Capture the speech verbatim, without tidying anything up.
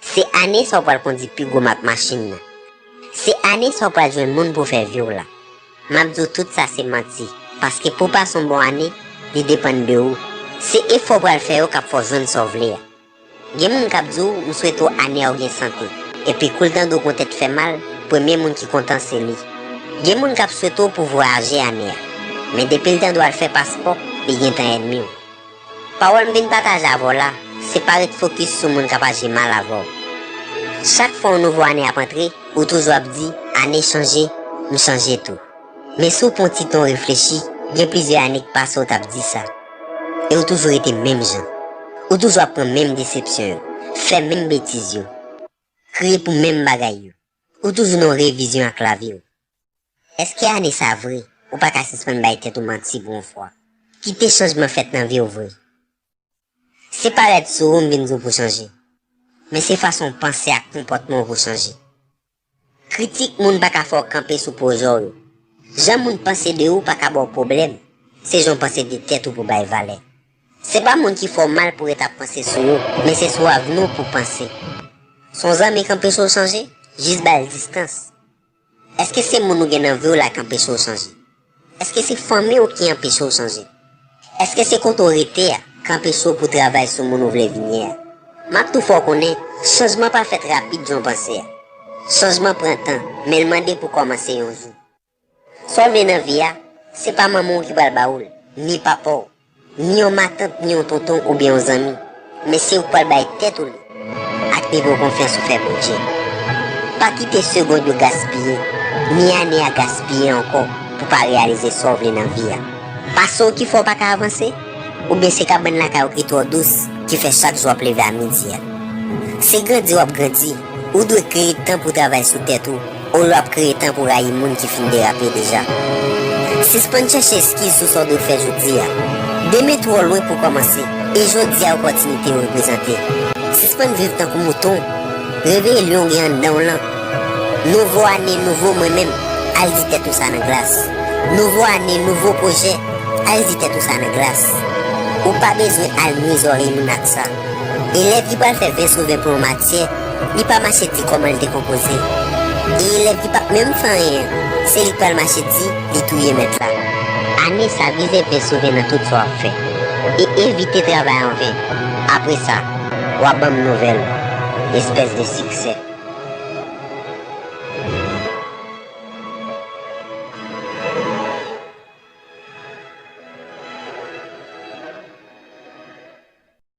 Se ane sa w pral kondi pi gwo mak machin nan. Se ane sa w pral jwenn moun pou fè vi w la. M ap di w tout sa se manti, paske pou w pase yon bon ane, li depann de ou. Se efò w pral fè yo k ap fè w jwenn sa w vle a. Gen moun k ap di w, "M swete w ane a w gen sante." Epi kou l tande w gon tèt fè mal, premye moun ki kontan se li. Gen moun k ap swete w pou vwayaje ane a. Men depi l tande w al fè paspò, li gentan ènmi w. Pawòl m vin pataje avè w la, se pa ret fokis sou moun k ap aji mal avè w. Chak fwa yon nouvo ane ap antre, ou toujou ap di, "Ane chanje, m chanje tou." Men si w pran yon ti tan w reflechi, gen plizyè ane k pase w t ap di sa. E w toujou rete menm jan. Ou toujou ap pran menm desepsyon yo, fè menm betiz yo, kriye pou menm bagay yo. Ou toujou nan yon revizyon ak lavi w. Èske ane sa vre, ou pa ka sispann bay tèt ou manti pou yon fwa? Kite chanjman fèt nan vi w vre. Se parèt sou ou m vin di w pou chanje. Men se fason w panse ak konpòtman w pou chanje. Kritik moun pa ka fè w kanpe sou pwojè w yo. Jan moun panse de ou pa ka ba w pwoblèm. Se jan w panse de tèt ou pou bay valè. Se pa moun ki fè w mal pou ret ap panse sou ou, men se sou avni w pou panse. Se yon zanmi k anpeche w chanje? Jis ba l distans. Èske se moun ou gen nan vi w la k anpeche w chanje? Èske se fanmi w ki anpeche w chanje? Èske se kote w rete a k anpeche w pou travay sou moun ou vle vin ye a? M ap tou fè w konnen, chanjman pa fèt rapid jan w panse a. Chanjman pran tan, men l mande pou kòmanse yon jou. Sa w vle nan vi a, se pa manman w ki pral ba ou l, ni papa w, ni yon matant, ni yon tonton oubyen yon zanmi, men se ou k pral bay tèt ou li, ak nivo konfyans ou fè Bondye. Pa kite segond yo gaspiye, ni ane a gaspiye ankò pou pa reyalize sa w vle nan vi a. Pa sa w ki fè w pa ka avanse, oubyen se kabann lakay ou ki twò dous ki fè chak jou w ap leve a midi a. Se grandi w ap grandi, ou dwe kreye tan pou travay sou tèt ou, olye w ap kreye tan pou rayi moun ki fin derape deja. Sispann chèche eskiz sou sa w dwe fè jodi a. Demen twò lwen pou kòmanse, e jodi a opòtinite yo reprezante. Sispann viv tankou mouton. Reveye lyon w gen anndan w lan. Nouvo ane, nouvo mwen menm, al di tèt ou sa nan glas. Nouvo ane, nouvo pwojè, al di tèt ou sa nan glas. Ou pa bezwen al nwi zòrèy moun ak sa. Elèv ki pral fè ven sou ven pou yon matyè, li pa mache di kòman l te konpoze. E elèv ki p ap menm fè anyen an, se li k pral mache di li touye mèt la. Ane sa, vize ven sou ven nan tout sa w ap fè. E evite travay an ven. Apre sa, w a ban m nouvèl ou, espès de siksè.